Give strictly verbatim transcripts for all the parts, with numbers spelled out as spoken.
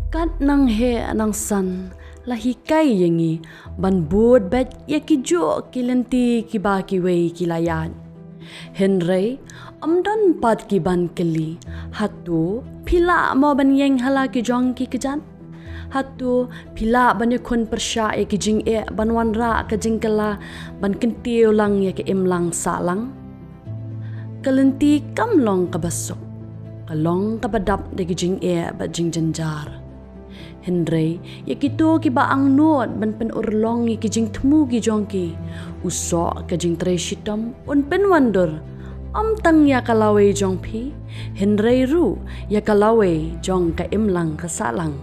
Kat nang heh nang san, la hikai ïa ngi ban bud beit ïa ki juh ki lynti kiba kiwei ki la ïaid. Hynrei ym don pat ki ban kylli, hato phi lah mo ban ïeng ha la ki jong ki kjat? Hato phi lah ban ïakhun pyrshah ïa ki jingeh ban wanrah ka jingkylla ban kyntiew lang ïa ka imlang sahlang? Ka lynti kam long kaba suk, ka long kaba dap da ki jingeh bad jingjynjar. Hynrei ïa kito kiba angnud ban pynurlong ïa ki jingthmu ki jong ki, u soh ka jingtrei shitom un pynwandur, ym tang ïa ka lawei jong phi, hynrei ruh ïa ka lawei jong ka imlang ka sahlang.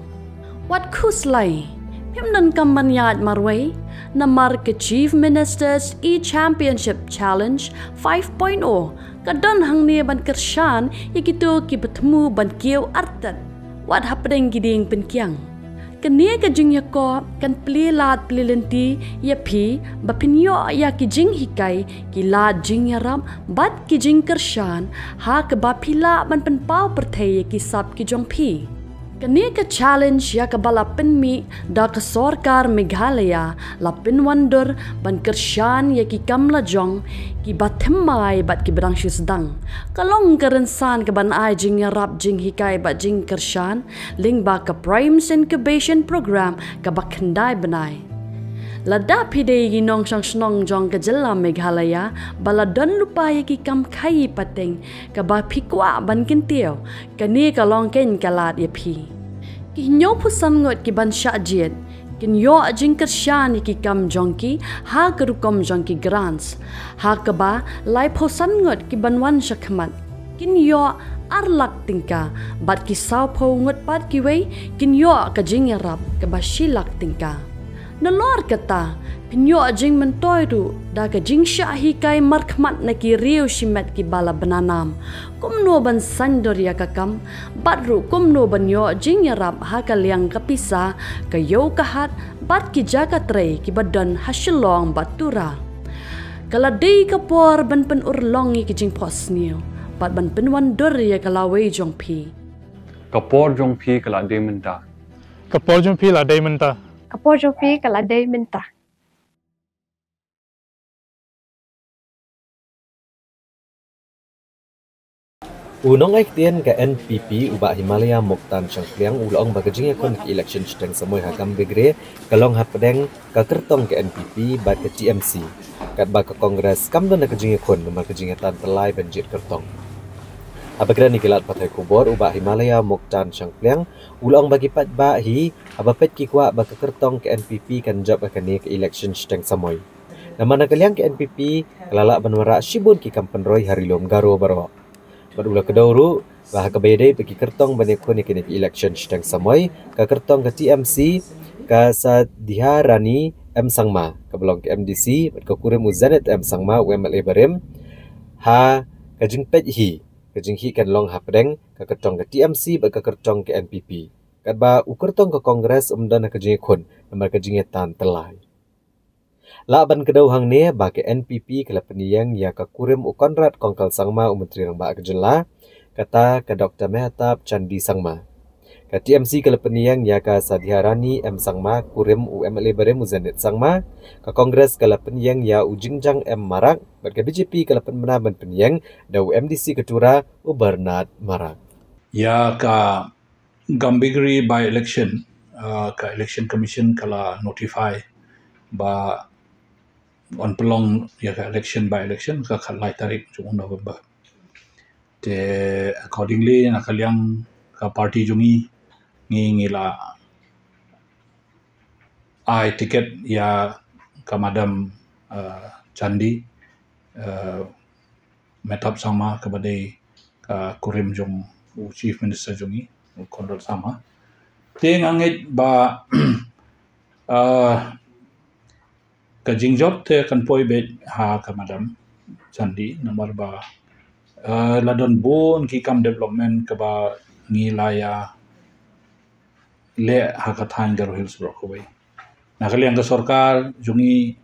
Wat khuslai, phim donkam ban ïaid marwei, namar ka Chief Minister's E-Championship Challenge five point oh ka don hangne ban kyrshan ïa kito kiba thmu ban kiew artat wat hapdeng ki dieng pynkiang. Kane ka jingïakop kan plie lad plie lynti ïa phi ba phin ïoh ïa ki jinghikai, ki lad jingïarap bad ki jingkyrshan ha kaba phi lah ban pynpaw pyrthei ïa ki sap ki jong phi. Kane ka challenge ïa kaba la pynmih da ka sorkar Meghalaya la pynwandur ban kyrshan ïa ki kam la jong kiba thymmai bad kiba dang shu sdang. Ka long ka rynsan kaban ai jingïarap jinghikai bad jingkyrshan lyngba ka PRIME's Incubation Programme kaba khyndai bnai. Lada phi dei ki nongshong shnong jong ka jylla Meghalaya ba la don lypa ïa ki kam khaïi pateng kaba phi kwah ban kyntiew, kane ka long keiñ ka lad ïa phi. Ki hynñiewphew san ngut kiban shah jied kin ïoh jingkyrshan ïa ki kam jong ki ha ka rukom jong ki grants, ha kaba laiphew san ngut kiban wan shakhmat kin ïoh ar lak tyngka, bad ki sawphew ngut pat kiwei kin ïoh ka jingïarap kaba shi lak tyngka. Nalor kata, phin ïoh jingmyntoi ruh da ka jingshah hikai markhmat na ki riew shimet kiba la bna nam, kumno ban saiñdur ïa ka kam, bad ruh kumno ban ïoh jingïarap ha ka liang ka pisa, ka ïew ka hat bad ki jaka trei kiba don ha Shillong bad Tura. Ka la dei ka por ban pynurlong ïa ki jingphohsniew bad ban pynwandur ïa ka lawei jong phi. Ka por jong phi ka la dei mynta. Ka por jong phi la dei mynta. Ka por jong phi ka la dei mynta. U nongai ktien ka N P P u Bah Himalaya Muktan Shangpliang u la ong ba ka jingïakhun ka election shiteng samoi ha Gambegre ka long hapdeng ka kyrtong ka N P P bad ka T M C, katba ka Congress kam don da ka jingïakhun namar ka jingïatan tyllai ban jied kyrtong. Haba kren ïa ki lad pathai khubor, u Bah Himalaya Muktan Shangpliang u la ong ba ki paidbah hi haba peit ki kwah ba ka kyrtong ka N P P kan jop ha kane ka election shiteng samoi. Namar na ka liang ka N P P ka la lah ban wanrah shibun ki kam pynroi ha Ri-lum Garo baroh. Bad u la kdew ruh ba ha kaba ïadei bad ki kyrtong ban ïakhun ïa kane ka election shiteng samoi, ka kyrtong ka T M C, ka Sadhiarani M Sangma kaba long ka M D C bad ka kurim u Zenith M Sangma u M L A barim, ha ka jingpeit hi ka jingkhih kan long hapdeng ka kyrtong ka T M C bad ka kyrtong ka N P P, katba u kyrtong ka Congress um don ha ka jingïakhun namar ka jingïatan tyllai. Lah ban kdew hangne ba ka N P P ka la pynïeng ïa ka kurim u Conrad Kongkal Sangma u Myntri Rangbah ka jylla, kata ka Doktor Mehtab Chandee Sangma. Ka T M C ka la pynïeng ïa ka Sadhiarani M Sangma kurim u M L A barim u Zenith Sangma, ka Congress ka la pynïeng ïa u Jingjang M Marak, bad ka B J P ka la pynbna ban pynïeng da u M D C ka Tura u Bernard Marak. Ïa ka Gambegre by election, uh, ka Election Commission ka la notify ba wan pynlong ïa ka election by election ka khatlai tarik jong u November. Te accordingly na ka liang ka party jong ngi, ngi ngi la ai ticket ïa ka Madam, uh, Chandee, uh, Mehtab Sangma kaba dei ka kurim jong u Chief Minister jong ngi u Conrad Sangma. Te nga ngeit ba, uh, ka jingjop te kan poi beit ha ka Madam Chandee namar ba, uh, la don bun ki kam development kaba ngi la ïa leh ha ka thaiñ Garo Hills baroh kawei. Na ka liang ka sorkar jong ngi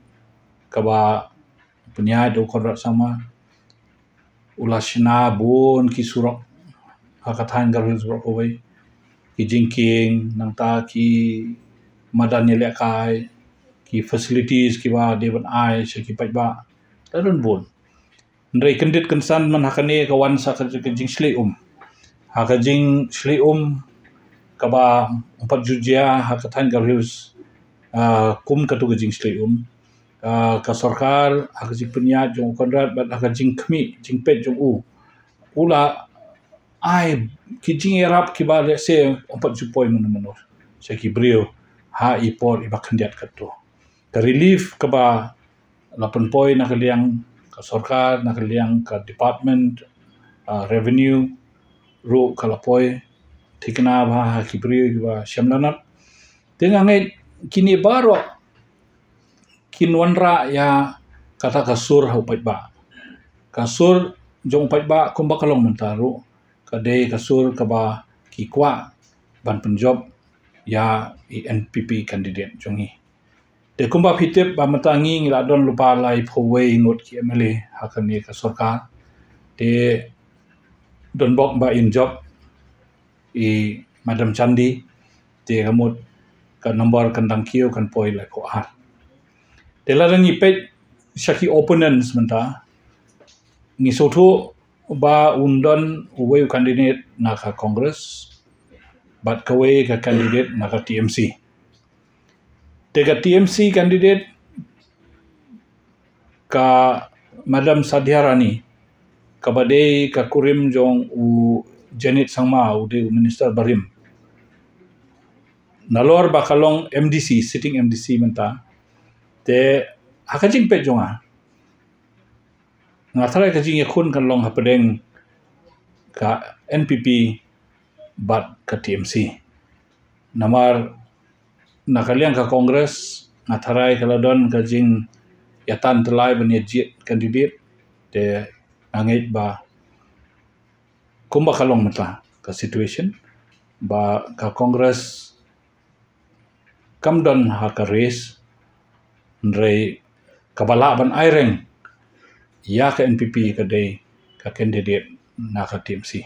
kaba pynïaid da u Conrad Sangma u la shna bun ki surok ha ka thaiñ Garo Hills baroh kawei. ki jingkieng, nangta ki madan ïalehkai, ki facilities kiba dei ban ai sha ki paidbah. La don bun. Hynrei kyndit kynsan man ha kane ka wan sa ka, ka jingshlei um. Ha ka jingshlei um kaba ym pat ju jia ha ka thaiñ Garo Hills, ah, kum katu ka jingshlei um. Ah, ka sorkar ha ka jingpynïaid jong u Conrad bad ha ka jingkhmih jingpeit jong u, u la ai ki jingïarap kiba lehse ym pat ju poi mynno mynno sha ki briew ha i por iba khyndiat katto. Ka relief kaba la pynpoi na ka liang ka sorkar, na ka liang ka department, ah, revenue ruh ka la poi thikna bha ha ki briew kiba shem lanot. Te nga ngeit kine baroh kin wanrah ïa kata ka sur ha u paidbah. Ka sur jong u paidbah kumba ka long mynta ruh ka dei ka sur kaba ki kwah ban pynjop ïa i N P P candidate jong ngi. Te kumba phi tip ba mynta ngi ngi la don lypa laiphew wei ngut ki M L A ha kane ka sorkar. Te don bok ba in jop i Madam Chandi, te ka mut ka number kan dang kiew kan poi laiphew ar. Te lada ngi peit sha ki opponents mynta, ngi sngewthuh ba un don uwei u candidate na ka Congress bad kawei ka candidate na ka T M C. Te ka T M C candidate ka Madam Sadhya Rani, kaba dei ka kurim jong u Janet Sangma, u dei u minister barim. Nalor ba ka long M D C, sitting M D C mynta. Te ha ka jingpeit jong nga, nga tharai ka jingïakhun kan long hapdeng ka N P P bad ka T M C. Namar na ka liang ka Congress nga tharai ka la don ka jingïatan tyllai ban ïa jied candidate, te nga ngeit ba kumba ka long mynta ka situation ba ka Congress kam don ha ka race, hynrei kaba lah ban aireng ïa ka N P P ka dei ka candidate na ka T M C.